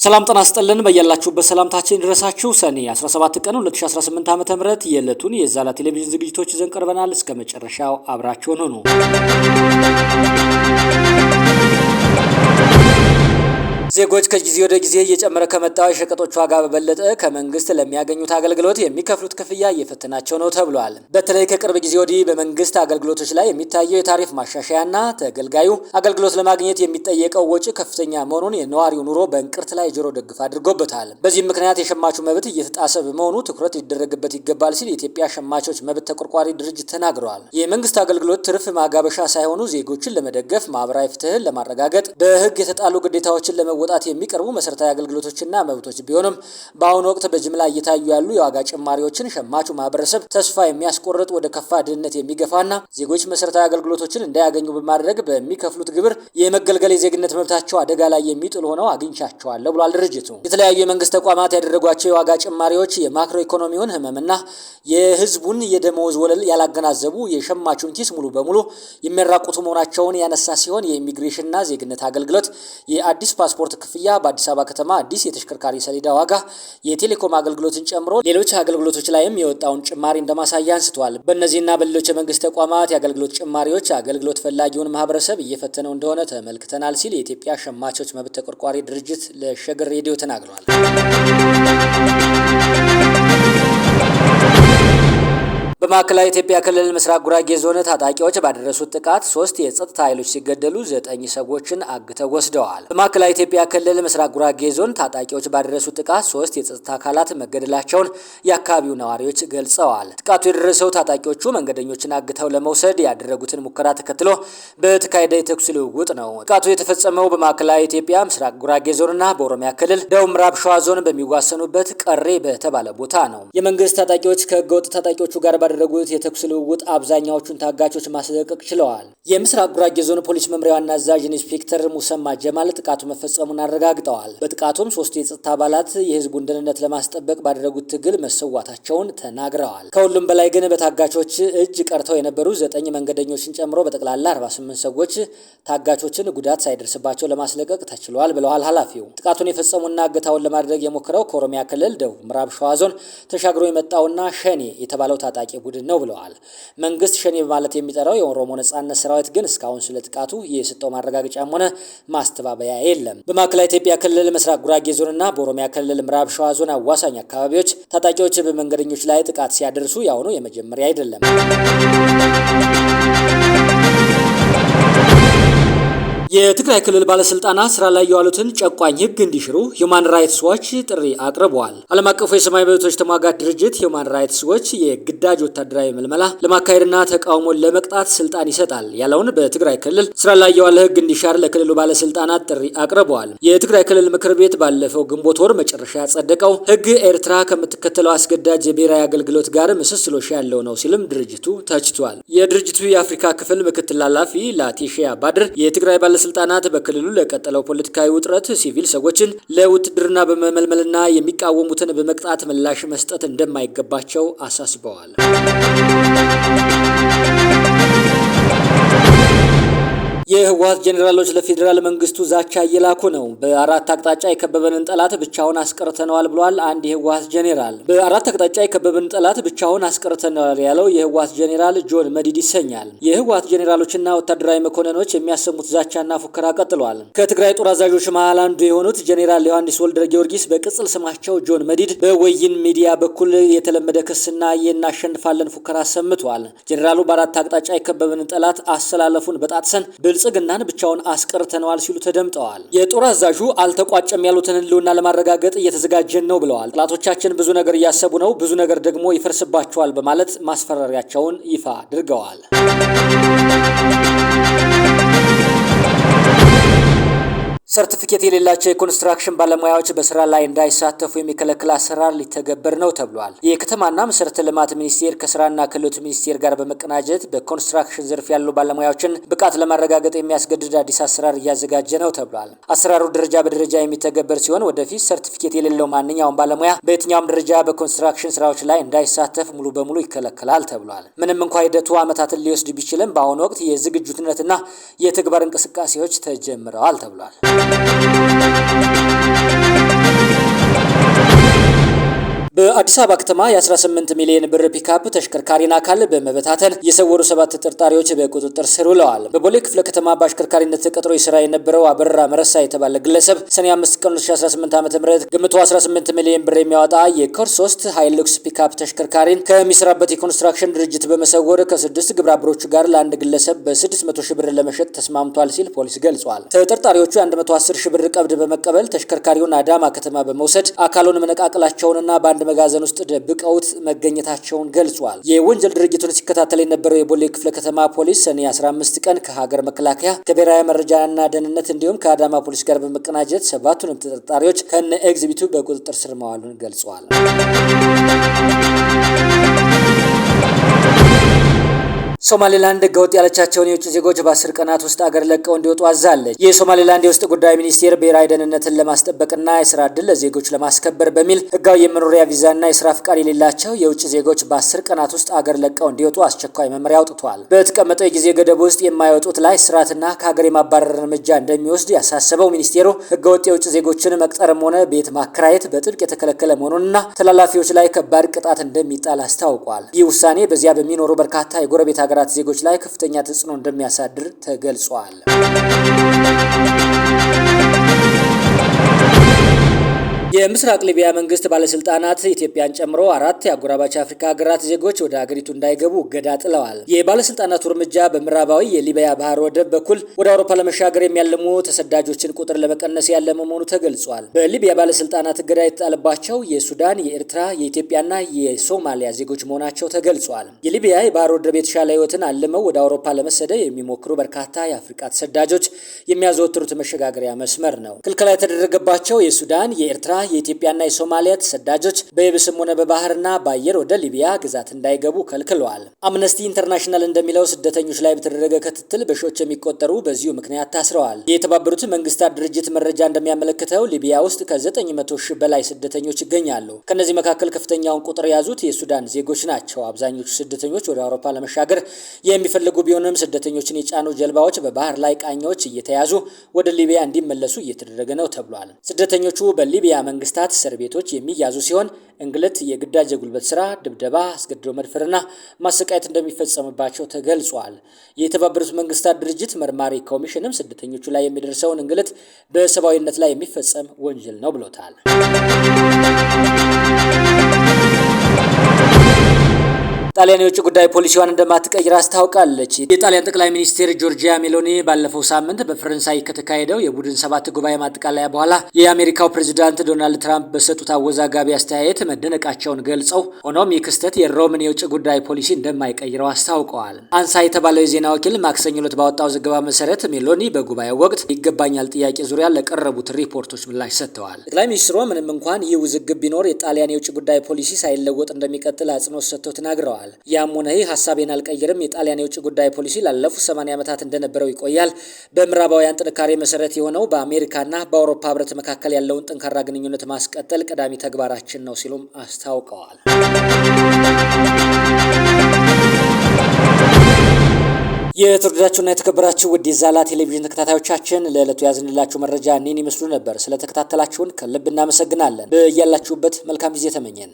ሰላም ጤና ይስጥልን። በያላችሁበት ሰላምታችን ይድረሳችሁ። ሰኔ 17 ቀን 2018 ዓ.ም የዕለቱን የዛላ ቴሌቪዥን ዝግጅቶች ይዘን ቀርበናል። እስከ መጨረሻው አብራችሁን ሁኑ። ዜጎች ከጊዜ ወደ ጊዜ እየጨመረ ከመጣው የሸቀጦች ዋጋ በበለጠ ከመንግስት ለሚያገኙት አገልግሎት የሚከፍሉት ክፍያ እየፈተናቸው ነው ተብሏል። በተለይ ከቅርብ ጊዜ ወዲህ በመንግስት አገልግሎቶች ላይ የሚታየው የታሪፍ ማሻሻያና ተገልጋዩ አገልግሎት ለማግኘት የሚጠየቀው ወጪ ከፍተኛ መሆኑን የነዋሪው ኑሮ በእንቅርት ላይ ጆሮ ደግፍ አድርጎበታል። በዚህም ምክንያት የሸማቹ መብት እየተጣሰ በመሆኑ ትኩረት ሊደረግበት ይገባል ሲል የኢትዮጵያ ሸማቾች መብት ተቆርቋሪ ድርጅት ተናግረዋል። የመንግስት አገልግሎት ትርፍ ማጋበሻ ሳይሆኑ ዜጎችን ለመደገፍ፣ ማህበራዊ ፍትህን ለማረጋገጥ፣ በህግ የተጣሉ ግዴታዎችን ለመወጣት የሚቀርቡ መሰረታዊ አገልግሎቶችና መብቶች ቢሆንም በአሁኑ ወቅት በጅምላ እየታዩ ያሉ የዋጋ ጭማሪዎችን ሸማቹ ማህበረሰብ ተስፋ የሚያስቆርጥ፣ ወደ ከፋ ድህነት የሚገፋና ዜጎች መሰረታዊ አገልግሎቶችን እንዳያገኙ በማድረግ በሚከፍሉት ግብር የመገልገል የዜግነት መብታቸው አደጋ ላይ የሚጥል ሆነው አግኝቻቸዋለሁ ብሏል ድርጅቱ። የተለያዩ የመንግስት ተቋማት ያደረጓቸው የዋጋ ጭማሪዎች የማክሮ ኢኮኖሚውን ህመምና የህዝቡን የደመወዝ ወለል ያላገናዘቡ፣ የሸማቹን ኪስ ሙሉ በሙሉ የሚያራቁቱ መሆናቸውን ያነሳ ሲሆን የኢሚግሬሽንና ዜግነት አገልግሎት፣ የአዲስ ፓስፖርት ክፍያ፣ በአዲስ አበባ ከተማ አዲስ የተሽከርካሪ ሰሌዳ ዋጋ፣ የቴሌኮም አገልግሎትን ጨምሮ ሌሎች አገልግሎቶች ላይም የወጣውን ጭማሪ እንደማሳያ አንስተዋል። በእነዚህና በሌሎች የመንግስት ተቋማት የአገልግሎት ጭማሪዎች አገልግሎት ፈላጊውን ማህበረሰብ እየፈተነው እንደሆነ ተመልክተናል ሲል የኢትዮጵያ ሸማቾች መብት ተቆርቋሪ ድርጅት ለሸገር ሬዲዮ ተናግሯል። በማዕከላዊ ኢትዮጵያ ክልል ምስራቅ ጉራጌ ዞን ታጣቂዎች ባደረሱት ጥቃት 3 የጸጥታ ኃይሎች ሲገደሉ 9 ሰዎችን አግተው ወስደዋል። በማዕከላዊ ኢትዮጵያ ክልል ምስራቅ ጉራጌ ዞን ታጣቂዎች ባደረሱት ጥቃት 3 የጸጥታ አካላት መገደላቸውን የአካባቢው ነዋሪዎች ገልጸዋል። ጥቃቱ የደረሰው ታጣቂዎቹ መንገደኞችን አግተው ለመውሰድ ያደረጉትን ሙከራ ተከትሎ በተካሄደ የተኩስ ልውውጥ ነው። ጥቃቱ የተፈጸመው በማዕከላዊ ኢትዮጵያ ምስራቅ ጉራጌ ዞንና በኦሮሚያ ክልል ደቡብ ምዕራብ ሸዋ ዞን በሚዋሰኑበት ቀሬ በተባለ ቦታ ነው። የመንግስት ታጣቂዎች ከህገወጥ ታጣቂዎቹ ጋር ባደረጉት የተኩስ ልውውጥ አብዛኛዎቹን ታጋቾች ማስለቀቅ ችለዋል። የምስራቅ ጉራጌ ዞን ፖሊስ መምሪያ ዋና አዛዥ ኢንስፔክተር ሙሰማ ጀማል ጥቃቱ መፈጸሙን አረጋግጠዋል። በጥቃቱም 3 የጸጥታ አባላት የህዝቡን ደህንነት ለማስጠበቅ ባደረጉት ትግል መሰዋታቸውን ተናግረዋል። ከሁሉም በላይ ግን በታጋቾች እጅ ቀርተው የነበሩ 9 መንገደኞችን ጨምሮ በጠቅላላ 48 ሰዎች ታጋቾችን ጉዳት ሳይደርስባቸው ለማስለቀቅ ተችሏል ብለዋል ኃላፊው። ጥቃቱን የፈጸሙና እገታውን ለማድረግ የሞከረው ከኦሮሚያ ክልል ደቡብ ምዕራብ ሸዋ ዞን ተሻግሮ የመጣውና ሸኔ የተባለው ታጣቂ ቡድን ነው ብለዋል። መንግስት ሸኔ በማለት የሚጠራው የኦሮሞ ነጻነት ሰራዊት ግን እስካሁን ስለ ጥቃቱ የሰጠው ማረጋገጫም ሆነ ማስተባበያ የለም። በማዕከላዊ ኢትዮጵያ ክልል ምስራቅ ጉራጌ ዞንና በኦሮሚያ ክልል ምዕራብ ሸዋ ዞን አዋሳኝ አካባቢዎች ታጣቂዎች በመንገደኞች ላይ ጥቃት ሲያደርሱ ያሁኑ የመጀመሪያ አይደለም። የትግራይ ክልል ባለስልጣናት ስራ ላይ የዋሉትን ጨቋኝ ህግ እንዲሽሩ ሂውማን ራይትስ ዎች ጥሪ አቅርበዋል። ዓለም አቀፉ የሰብአዊ መብቶች ተሟጋች ድርጅት ሂውማን ራይትስ ዎች የግዳጅ ወታደራዊ ምልመላ ለማካሄድና ተቃውሞን ለመቅጣት ስልጣን ይሰጣል ያለውን በትግራይ ክልል ስራ ላይ የዋለ ህግ እንዲሻር ለክልሉ ባለስልጣናት ጥሪ አቅርበዋል። የትግራይ ክልል ምክር ቤት ባለፈው ግንቦት ወር መጨረሻ ያጸደቀው ህግ ኤርትራ ከምትከተለው አስገዳጅ የብሔራዊ አገልግሎት ጋር ምስስሎሽ ያለው ነው ሲልም ድርጅቱ ተችቷል። የድርጅቱ የአፍሪካ ክፍል ምክትል ኃላፊ ላቲሺያ ባድር የትግራይ ባለስልጣናት በክልሉ ለቀጠለው ፖለቲካዊ ውጥረት ሲቪል ሰዎችን ለውትድርና በመመልመልና የሚቃወሙትን በመቅጣት ምላሽ መስጠት እንደማይገባቸው አሳስበዋል። የህወሓት ጄኔራሎች ለፌዴራል መንግስቱ ዛቻ እየላኩ ነው። በአራት አቅጣጫ የከበበንን ጠላት ብቻውን አስቀርተነዋል ብሏል አንድ የህወሓት ጄኔራል። በአራት አቅጣጫ የከበበንን ጠላት ብቻውን አስቀርተነዋል ያለው የህወሓት ጄኔራል ጆን መዲድ ይሰኛል። የህወሓት ጄኔራሎችና ወታደራዊ መኮንኖች የሚያሰሙት ዛቻና ፉከራ ቀጥሏል። ከትግራይ ጦር አዛዦች መሃል አንዱ የሆኑት ጄኔራል ዮሐንስ ወልደ ጊዮርጊስ በቅጽል ስማቸው ጆን መዲድ በወይን ሚዲያ በኩል የተለመደ ክስና የናሸንፋለን ፉከራ አሰምቷል። ጄኔራሉ በአራት አቅጣጫ የከበበንን ጠላት አሰላለፉን በጣጥሰን ብልጽግናን ብቻውን አስቀርተነዋል ሲሉ ተደምጠዋል። የጦር አዛዡ አልተቋጨም ያሉትን ህልውና ለማረጋገጥ እየተዘጋጀን ነው ብለዋል። ጠላቶቻችን ብዙ ነገር እያሰቡ ነው፣ ብዙ ነገር ደግሞ ይፈርስባቸዋል በማለት ማስፈራሪያቸውን ይፋ አድርገዋል። ሰርቲፊኬት የሌላቸው የኮንስትራክሽን ባለሙያዎች በስራ ላይ እንዳይሳተፉ የሚከለክል አሰራር ሊተገበር ነው ተብሏል። የከተማና መሰረተ ልማት ሚኒስቴር ከስራና ክህሎት ሚኒስቴር ጋር በመቀናጀት በኮንስትራክሽን ዘርፍ ያሉ ባለሙያዎችን ብቃት ለማረጋገጥ የሚያስገድድ አዲስ አሰራር እያዘጋጀ ነው ተብሏል። አሰራሩ ደረጃ በደረጃ የሚተገበር ሲሆን ወደፊት ሰርቲፊኬት የሌለው ማንኛውም ባለሙያ በየትኛውም ደረጃ በኮንስትራክሽን ስራዎች ላይ እንዳይሳተፍ ሙሉ በሙሉ ይከለከላል ተብሏል። ምንም እንኳ ሂደቱ ዓመታትን ሊወስድ ቢችልም በአሁኑ ወቅት የዝግጁነትና የተግባር እንቅስቃሴዎች ተጀምረዋል ተብሏል። በአዲስ አበባ ከተማ የ18 ሚሊዮን ብር ፒካፕ ተሽከርካሪን አካል በመበታተን የሰወሩ 7 ተጠርጣሪዎች በቁጥጥር ስር ውለዋል። በቦሌ ክፍለ ከተማ በአሽከርካሪነት ተቀጥሮ ይሰራ የነበረው አበራ መረሳ የተባለ ግለሰብ ሰኔ 5 ቀን 2018 ዓ.ም ግምቱ 18 ሚሊዮን ብር የሚያወጣ የኮድ 3 ሃይሉክስ ፒካፕ ተሽከርካሪን ከሚሰራበት የኮንስትራክሽን ድርጅት በመሰወር ከ6 ግብረ አበሮቹ ጋር ለአንድ ግለሰብ በ600 ሺህ ብር ለመሸጥ ተስማምቷል ሲል ፖሊስ ገልጿል። ተጠርጣሪዎቹ 110 ሺህ ብር ቀብድ በመቀበል ተሽከርካሪውን አዳማ ከተማ በመውሰድ አካሉን መነቃቀላቸውንና በአንድ መጋዘን ውስጥ ደብቀውት መገኘታቸውን ገልጿል። የወንጀል ድርጊቱን ሲከታተል የነበረው የቦሌ ክፍለ ከተማ ፖሊስ ሰኔ 15 ቀን ከሀገር መከላከያ፣ ከብሔራዊ መረጃና ደህንነት እንዲሁም ከአዳማ ፖሊስ ጋር በመቀናጀት 7ቱንም ተጠርጣሪዎች ከነ ኤግዚቢቱ በቁጥጥር ስር መዋሉን ገልጿል። ሶማሌላንድ ህገወጥ ያለቻቸውን የውጭ ዜጎች በ10 ቀናት ውስጥ አገር ለቀው እንዲወጡ አዛለች። የሶማሌላንድ የውስጥ ጉዳይ ሚኒስቴር ብሔራዊ ደህንነትን ለማስጠበቅና የስራ ዕድል ለዜጎች ለማስከበር በሚል ህጋዊ የመኖሪያ ቪዛና የስራ ፍቃድ የሌላቸው የውጭ ዜጎች በ10 ቀናት ውስጥ አገር ለቀው እንዲወጡ አስቸኳይ መመሪያ አውጥቷል። በተቀመጠው የጊዜ ገደብ ውስጥ የማይወጡት ላይ እስራትና ከሀገር የማባረር እርምጃ እንደሚወስድ ያሳሰበው ሚኒስቴሩ ህገወጥ የውጭ ዜጎችን መቅጠርም ሆነ ቤት ማከራየት በጥብቅ የተከለከለ መሆኑንና ተላላፊዎች ላይ ከባድ ቅጣት እንደሚጣል አስታውቋል። ይህ ውሳኔ በዚያ በሚኖሩ በርካታ የጎረቤት ሀገራት ዜጎች ላይ ከፍተኛ ተጽዕኖ እንደሚያሳድር ተገልጿል። የምስራቅ ሊቢያ መንግስት ባለስልጣናት ኢትዮጵያን ጨምሮ 4 የአጎራባች አፍሪካ ሀገራት ዜጎች ወደ ሀገሪቱ እንዳይገቡ እገዳ ጥለዋል። የባለስልጣናቱ እርምጃ በምዕራባዊ የሊቢያ ባህር ወደብ በኩል ወደ አውሮፓ ለመሻገር የሚያልሙ ተሰዳጆችን ቁጥር ለመቀነስ ያለመ መሆኑ ተገልጿል። በሊቢያ ባለስልጣናት እገዳ የተጣለባቸው የሱዳን፣ የኤርትራ፣ የኢትዮጵያና የሶማሊያ ዜጎች መሆናቸው ተገልጿል። የሊቢያ የባህር ወደብ የተሻለ ህይወትን አልመው ወደ አውሮፓ ለመሰደድ የሚሞክሩ በርካታ የአፍሪካ ተሰዳጆች የሚያዘወትሩት መሸጋገሪያ መስመር ነው። ክልከላ የተደረገባቸው የሱዳን፣ የኤርትራ፣ የኢትዮጵያና የሶማሊያ ተሰዳጆች በየብስም ሆነ በባህርና በአየር ወደ ሊቢያ ግዛት እንዳይገቡ ከልክለዋል። አምነስቲ ኢንተርናሽናል እንደሚለው ስደተኞች ላይ በተደረገ ክትትል በሺዎች የሚቆጠሩ በዚሁ ምክንያት ታስረዋል። የተባበሩት መንግስታት ድርጅት መረጃ እንደሚያመለክተው ሊቢያ ውስጥ ከ900 ሺህ በላይ ስደተኞች ይገኛሉ። ከነዚህ መካከል ከፍተኛውን ቁጥር የያዙት የሱዳን ዜጎች ናቸው። አብዛኞቹ ስደተኞች ወደ አውሮፓ ለመሻገር የሚፈልጉ ቢሆንም ስደተኞችን የጫኑ ጀልባዎች በባህር ላይ ቃኞች እየተያዙ ወደ ሊቢያ እንዲመለሱ እየተደረገ ነው ተብሏል። ስደተኞቹ በሊቢያ መንግስታት እስር ቤቶች የሚያዙ ሲሆን እንግልት፣ የግዳጅ የጉልበት ስራ፣ ድብደባ፣ አስገድዶ መድፈርና ማሰቃየት እንደሚፈጸምባቸው ተገልጿል። የተባበሩት መንግስታት ድርጅት መርማሪ ኮሚሽንም ስደተኞቹ ላይ የሚደርሰውን እንግልት በሰብአዊነት ላይ የሚፈጸም ወንጀል ነው ብሎታል። ጣሊያን የውጭ ጉዳይ ፖሊሲዋን እንደማትቀይር አስታውቃለች። የጣሊያን ጠቅላይ ሚኒስትር ጆርጂያ ሜሎኒ ባለፈው ሳምንት በፈረንሳይ ከተካሄደው የቡድን 7 ጉባኤ ማጠቃለያ በኋላ የአሜሪካው ፕሬዚዳንት ዶናልድ ትራምፕ በሰጡት አወዛጋቢ አስተያየት መደነቃቸውን ገልጸው ሆኖም ይህ ክስተት የሮምን የውጭ ጉዳይ ፖሊሲ እንደማይቀይረው አስታውቀዋል። አንሳ የተባለው የዜና ወኪል ማክሰኞ ዕለት ባወጣው ዘገባ መሰረት ሜሎኒ በጉባኤው ወቅት ይገባኛል ጥያቄ ዙሪያ ለቀረቡት ሪፖርቶች ምላሽ ሰጥተዋል። ጠቅላይ ሚኒስትሩ ምንም እንኳን ይህ ውዝግብ ቢኖር የጣሊያን የውጭ ጉዳይ ፖሊሲ ሳይለወጥ እንደሚቀጥል አጽንኦት ሰጥተው ተናግረዋል። ያም ሆነ ይህ ሀሳቤን አልቀይርም። የጣሊያን የውጭ ጉዳይ ፖሊሲ ላለፉት 80 ዓመታት እንደነበረው ይቆያል። በምዕራባውያን ጥንካሬ መሰረት የሆነው በአሜሪካና በአውሮፓ ህብረት መካከል ያለውን ጠንካራ ግንኙነት ማስቀጠል ቀዳሚ ተግባራችን ነው ሲሉም አስታውቀዋል። የተወደዳችሁና የተከበራችሁ ውድ የዛላ ቴሌቪዥን ተከታታዮቻችን ለዕለቱ ያዝንላችሁ መረጃ እኔን ይመስሉ ነበር። ስለተከታተላችሁን ከልብ እናመሰግናለን። በያላችሁበት መልካም ጊዜ ተመኘን።